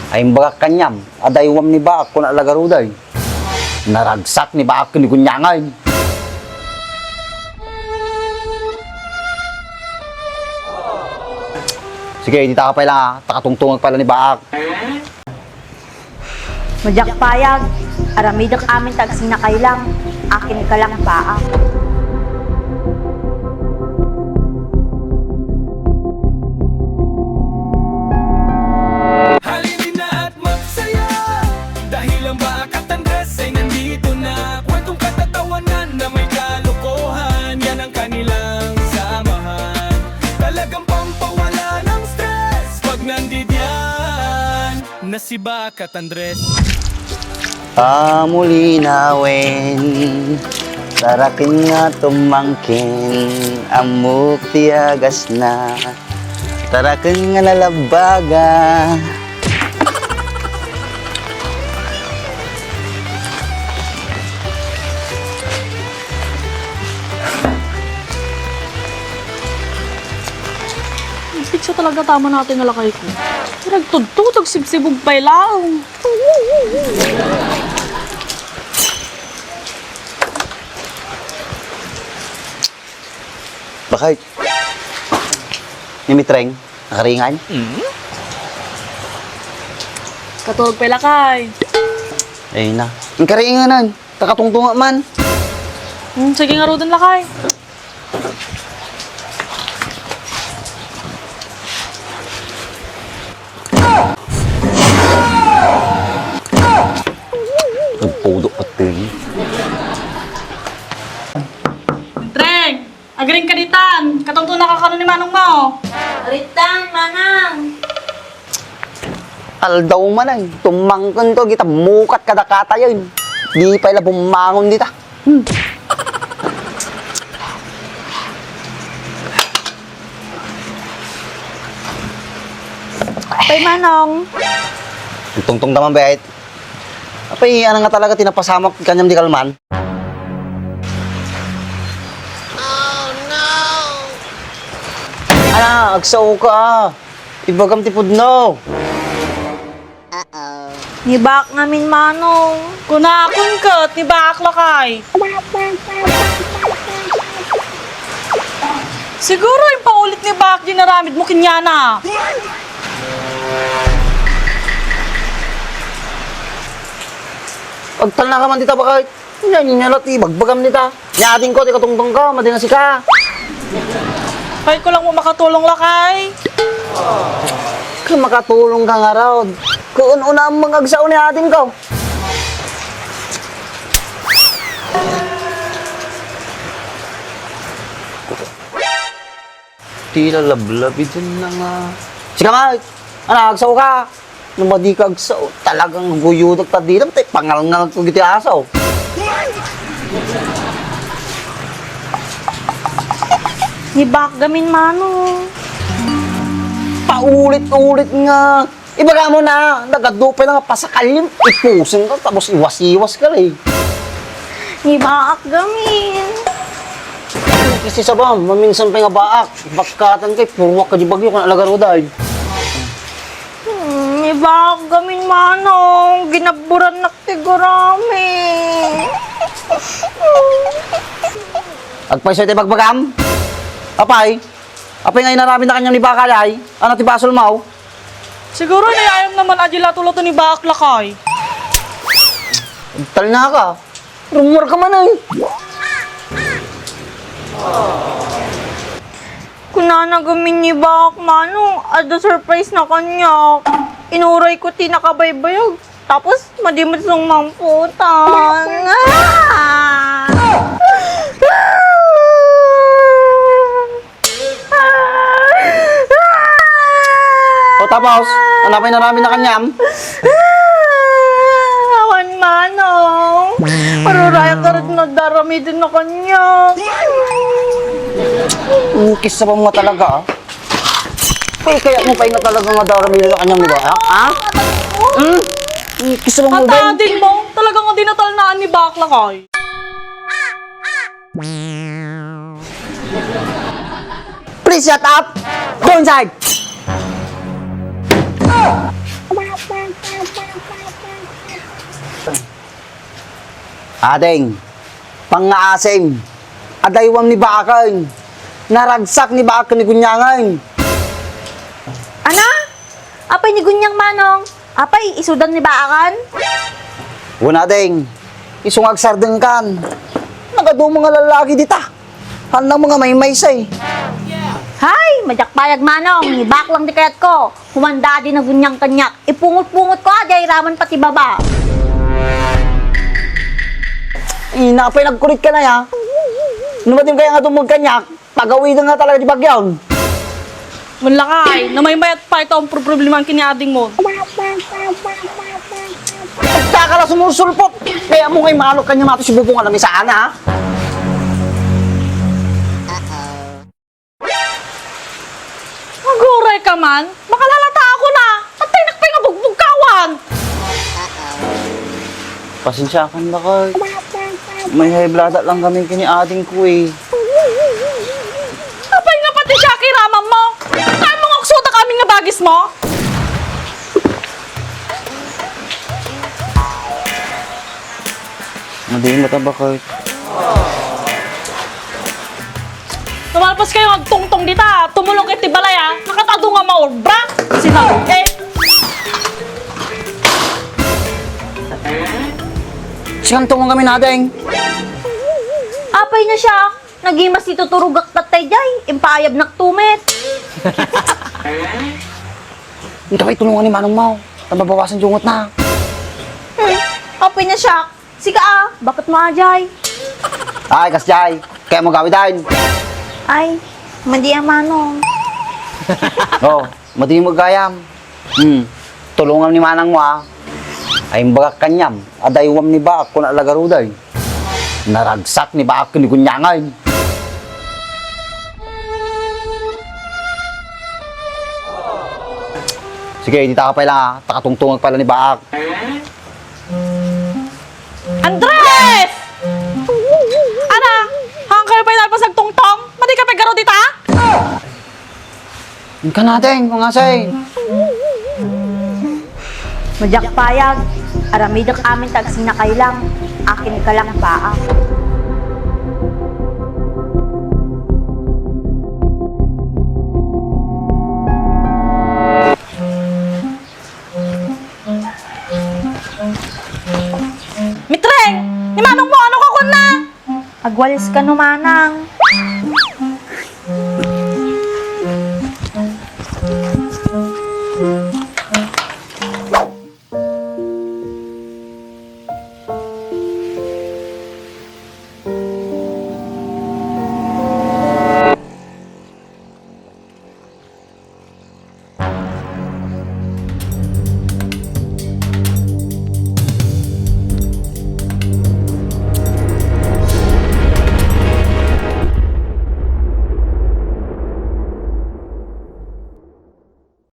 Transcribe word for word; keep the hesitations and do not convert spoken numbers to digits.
Ay, imbagak kaniam, adaywam ni Baak, kuna la garuden. Naragsak ni Baak ken ni Guniangen. Sige, dita ka pay la, ta katungtungek pay la ni Baak. Madiak payag, aramidek amin ta agsinakailang, akin ka lang, Baak. Halina na at magsaya, dahil ang Baak at Andres ay nandito na. Kwentong katatawanan na may kalokohan, yan ang kanilang samahan. Talagang pampawala ng stress pag nandidiyan na si Baak at Andres. Ammo linawen, taraken nga tumangken, ammok ti agasna, taraken nga nalabbaga. Pizza talaga, tama na ito yung nalakay ko. Nagtudtog, sibsibog pay laeng. Bakit? Ni Mitreng, nakaringan? Mm. Katulog pay lakay. Ay na. Ang karinganan. Takatungtunga man. Hmm, sige nga, Roden, lakay. Nagpudo pati. Treng, agring ka ditan. Katungtong nakakano ni manong mo. Aritan, manang. Aldaw man ay, tumangken to, kita mukat kada katayen. Di pay la bumangon dita. Hmm. Apay, manong. Tungtong ta man, bet. Apay, ano nga talaga tinapasamak kanyam di kalman? Ala, agsao ka. Ibagam ti pudno. Ni Baak ngamin, manong. Kunakon ket, ni Baak lakay. Siguro, impaulit ni Baak dinaramid mo kenyana. Agtalna ka man dita, bakit? Nya, nya, nya, ti ibagbagam dita. Nya, adingko, ti katungtong ko, madi nga sika. Kayat ko lang mo makatulong, lakay. Kung makatulong ka ngarud, kun unam mang agsao ni adingko. Ti lalablab, idin na nga. Sika, Mike! Ano, agsao ka? No madi ka agsao, talagang guyudak ta didam, tay pangalngal ko giti aso. Ni Baak ngamin, manong. Paulit-ulit nga. Ibaga mo na, nagadu pay nga pasakal yun. Ipusin ka, tapos iwas-iwas ka, eh. Ni Baak ngamin. Kasi sa ba, maminsan pa nga Baak, bakatan kay, purwak ka di bagyo, kan alagaruday. Hmm, ni Baak ngamin, manong, ginaburan na ti gurami. Agpayso iti bagbagam? Apay? Apay nga inaramid na kanyang ni Baak ay? Ano ti basol mo? Siguro, inayayam naman a di lato-lato ni Baak lakay. Agtalna ka. Rumor ka man ay. Kunana ngamin ni Baak, manong, adda surprise na kaniak. Inuray ko ti nakabaybayag. Tapos, madi met sumangputan. Ah! O, tapos, ano pay inaramid na kaniam? Awan, manong. Parurayak ka rin nadaramiden na kaniak. Ukis sa mga talaga, ah. Kaya, kaya mo pa nga talaga nga daramiden na kaniam, di ba? Ha? Ha? Hmm? Ukis sa mga Matadin mo, talaga nga dinatalnaan ni Baak lakay. Please shut up! Go inside! Ading, pangngaasim, adda aywam ni Baak. Naragsak ni Baak ken ni Guniangen. Ana? Apay ni Guniang, Manong? Apay, isudan ni Baakan? Wen, Ading, isu nga agsardengkan. Nagadu nga lallaki dita. Haan lang nga maymaysa. Hay, madiak pay a manong, ni Baak lang ti kayatko. Humanda di na Guniang kaniak. Ipungot-pungot ko a, di ay raman pati baba. Ina, apay nagkurit ka na ya? No madi kaya nga dumag kaniak, pagawiden nga talaga ti bagyaw. Manlakay, namaymayat pay ta umproblemaam ken ni adingmo. Dakala sumursulpot. Kaya mo nga imalok kanya mato si Bubong alam isaan, ha? Aguray ka man, makalalatak ako na. Patay nakpay nga bugbugkawan. Pasensiakan, Dakay. May high blood lang kami ken ni adingko, eh. Apay nga pati siak iramanmo? Haan mo nga uksotak amin nga bagismo? Madi met a, Dakay. Tumalpas kayo nga agtungtong dita. Tumulong kayo ti balay, ah. Nakatado nga maobra. Sinabi, eh. Sika nga agtungtong kami, Ading. Apay na siak. Nagimas ti tuturogak tattay jay. Impaayabnak tumet. Ito ay tulungan ni manongmo. Ta mabawasan ti ungotna. Hmm. Apay na siak. Sika a, baket mo a jay. Ay, kas jay. Kaya mo gawid ay. Ay, madi a manong. Oh, madi mo gayam. Hmm. Tulongam ni manangmo, a. Ay, imbagak kaniam, adda aywam ni Baak, kuna lagaruday. Naragsak ni Baak ken ni Guniangen. Sige, dita ka pay la, a. Ta katungtongek pay la ni Baak. Andres! Ana, haan kayo pay nalpas agtungtong? Madi ka pay garud ita? Inka natin, mga say. Madiak pay a, aramidek amin ta agsinakailang, akin ka lang, Baak. Mitreng! Ni manongmo, ano ka kunna? Agwalis kano, manang.